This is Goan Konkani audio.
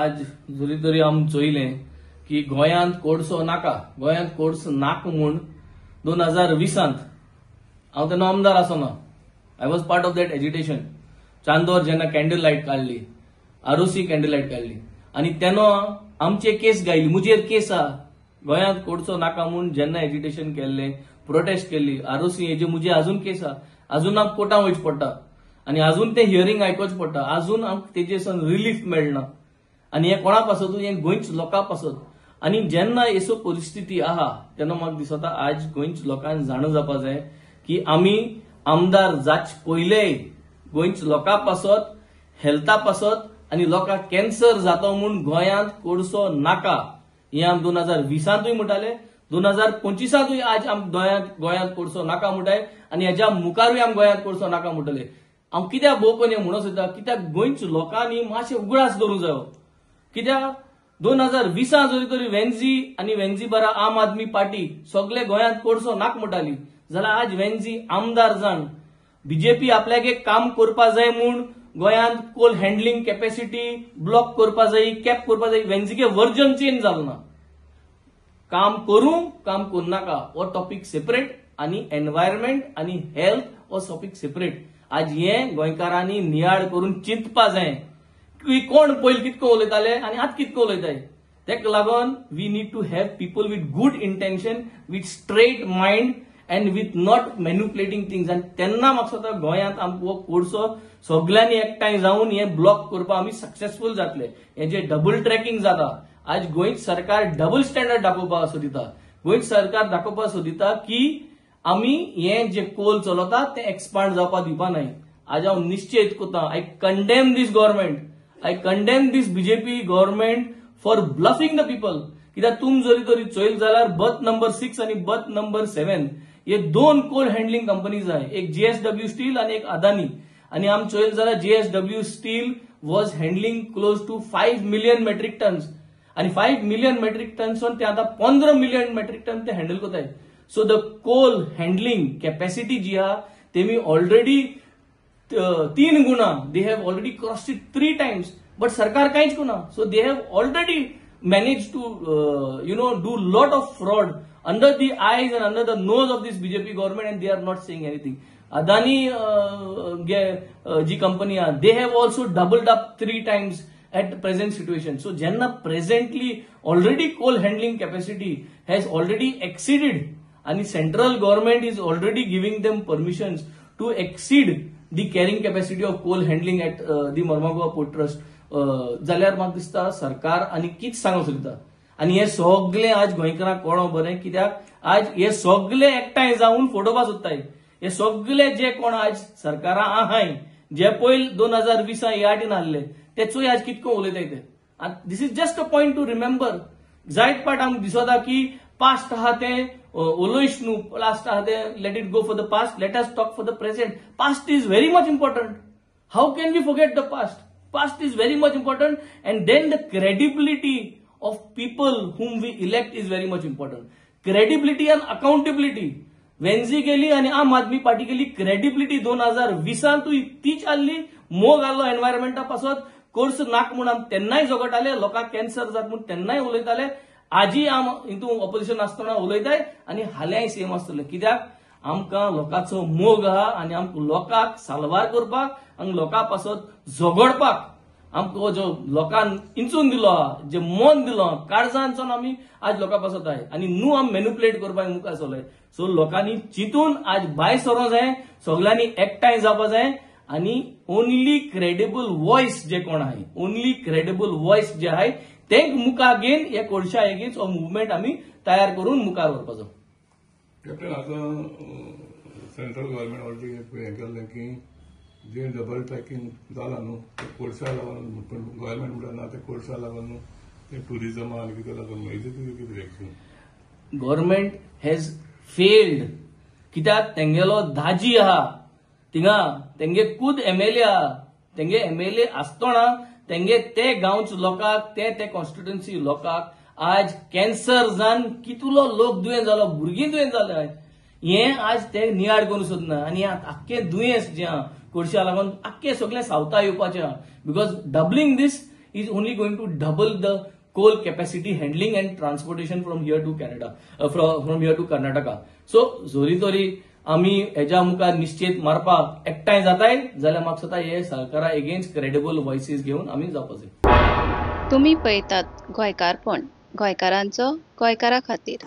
आज जरी तरी आमी चोयलें की गोंयांत कोळसो नाका, गोंयांत कोळसो नाका म्हूण 2020 हांव तेन्ना आमदार आसना. I was part of that agitation. Chandor जेन्ना कॅन्डल लायट काडली, आरोसी कॅन्डल लायट काडली आनी तेन्ना आमचे केस गायली, मुजेर केस आहा गोंयांत कोळसो नाका म्हूण जेन्ना एजिटेशन केल्लें, प्रोटेस्ट केल्ली आरोसी हेजे मुजे अजून केस आहा, अजून आमकां कोर्टान वयचें पडटा आनी अजून तें हियरींग आयकोचें पडटा, अजून आमकां तेजे सन रिलीफ मेळना. आनी हें कोणा पासत? हें गोंयच्या लोकां पासत. आनी जेन्ना असो परिस्थिती आहा तेन्ना म्हाका दिसता आज गोंयच्या लोकांक जाणा जावपा जाय की आमी आमदार जाचे पयले गोंयच्या लोकां पासत, हेल्था पासत आनी लोकांक कॅन्सर जाता म्हूण गोंयांत कोळसो नाका हें आमी 2020 म्हणटाले, 2025 आज आम गोंयांत कोळसो नाका म्हणटाय आनी हेज्या मुखारूय आमी गोंयांत कोळसो नाका म्हणटले. हांव कित्याक भोव करून म्हणूंक सोदता, कित्याक गोंयच्या लोकांनी मातशें उगडास दवरूंक जायो. कित्याक 2020 जरी तरी वेन्झी आनी वेन्झी बरा आम आदमी पार्टी सगळे गोंयांत कोळसो नाका म्हणटाली, जाल्यार आज वेन्झी आमदार जाण बीजेपी आपल्याक एक काम करपा जाय म्हूण गोंयांत कोल हँडलिंग कॅपॅसिटी ब्लॉक करपा जाय, कॅप करपा जाय. वेन्झीगे वर्जन चेंज जालो ना. काम करूं काम करूं नाका हो टॉपीक सेपरेट आनी एनवायरमेंट आनी हेल्थ हो टॉपीक सेपरेट. आज हें गोंयकारांनी नियाळ करून चिंतपा जाय की कोण पयलीं कितको उलयताले आनी आतां कितको उलयताय. तेका लागून we need to have people with good intention, with straight mind and with not manipulating things. आनी तेन्ना म्हाका दिसता गोंयांत आमकां हो कोळसो सगल्यांनी एकठांय जावन हें ब्लॉक करपाक आमी सक्सेसफूल जातले. हें जें डबल ट्रॅकिंग जाता, आज गोंयचें सरकार डबल स्टँडर्ड दाखोवपाक सोदिता. गोंयचें सरकार दाखोवपाक सोदिता की आमी हें जे कोल चलता तें एक्सपांड जावपाक दिवपा न्हय. आज हांव निश्चीत करता, I condemn this government, I condemn this BJP government for bluffing the people. कित्याक तुम जरी तरी चोयल जाल्यार बर्थ नंबर 6 आनी बर्थ नंबर 7 हे दोन कोल हँडलिंग कंपनीज आहाय, एक JSW steel आनी एक अदानी. आनी आम चोयल जाल्यार JSW steel was handling close to 5 million metric tons आनी 5 मिलियन मेट्रीक टन्स ते आतां 15 मिलियन मेट्रीक टन ते हँडल करताय. So the coal handling capacity जी आहा तेमी ऑलरेडी 3 गुणा, they have already crossed it 3 times, but सरकार कांयच करना. So they have already managed to do lot of fraud under the eyes and under the nose of this BJP government, and they are not saying anything. Adani ji company, they have also doubled up 3 times at present situation. So jenna presently already coal handling capacity has already exceeded, and the central government is already giving them permissions to exceed the carrying capacity of coal handling at the Mormugao Port Trust. जाल्यार म्हाका दिसता सरकार आनी कितें सांगूंक सोदता. आनी हे सगळे आज गोंयकारांक कळों बरें, कित्याक आज हे सगळे एकठांय जावन फोटोवपा सोदताय. हे सगळे जे कोण आज सरकारां आहाय, जे पयल 2020 एआरटीन आहले तेचोय आज कितको उलयताय ते. This is just a point to remember. जायत पाट आमकां दिसता की पास्ट आहा तें उलयश न्हू, पास्ट आहा तें let it go for the past, let us talk for the present. Past is very much important. How can we forget the past? Past is very much important, and then the credibility of people whom we elect is very much important. Credibility and accountability. Venzy गेली आनी आम आदमी पार्टी गेली, क्रेडिबिलिटी 2020 तीच आहली. मोग आहलो एनवायरमेंटा पासत, कोर्स नाक म्हूण आम तेन्नाय झगडटाले, लोकांक कॅन्सर जात म्हूण तेन्नाय उलयताले. आजी आम हितून ऑपोजिशन आसतना उलयताय आनी हाल्यांय सेम आसतलें. कित्याक आमकां लोकांचो मोग आहा आनी आमकां लोकांक साल्वार करपाक, आनी लोकां पासत झगडपाक आमकां जो लोकांक इंचून दिलो आहा, जे मन दिलो आहा, काळजांतसून आमी आज लोकां पासत आहाय आनी न्हू आमी मॅन्युपुलेट करपाक मुखार सरले. सो लोकांनी चिंतून आज भायर सरोंक जाय, सगल्यांनी एकठांय जावपा जाय आनी ओनली क्रेडिबल वॉयस जे कोण आहाय, ओनली क्रेडिबल वॉयस जे आहाय तेंक मुखार घेवन हे कोळशा एगेन्स्ट हो मुवमेंट आमी तयार करून मुखार व्हरपाचो. कॅप्टन, आतां सेंट्रल गव्हर्मेंट ऑलरेडी हें केल्लें की जे डबल ट्रॅकिंग जालां न्हू ते कोळशा लागून, पण गव्हर्मेंट म्हणटा ना ते कोळशा लागून न्हू ते ट्युरिजमा आनी कितें लागून, हेजें तुजें कितें रिएक्शन? Government has failed. कित्याक तेंगेलो दाजी आहा थिंगा, तेंगे खूद एमएलए आहा, तेंगे एमएलए आसतना तेंगे ते गांवच्या लोकांक, ते ते कॉन्स्टिट्युएन्सी लोकांक आज कॅन्सर जावन कितलो लोक दुयेंत जालो, भुरगीं दुयेंत जाले, हें आज ते नियाळ करूंक सोदना. आनी आख्खें दुयेंस जें आहा कोळशा लागून आख्खें सगळें सावथा येवपाचें आहा, because doubling these is only going to double the coal capacity handling and transportation from here to Canada, from here to Karnataka. So जोरी तरी आमी हेज्या मुखार निश्चीत मारपाक एकठांय जाताय जाल्यार म्हाका दिसता हे सरकारा एगेन्स्ट क्रेडिबल वॉयसीस घेवन आमी जावपाक जाय. तुमी पळयतात गोंयकारपण, गोंयकारांचो गोंयकारा खातीर.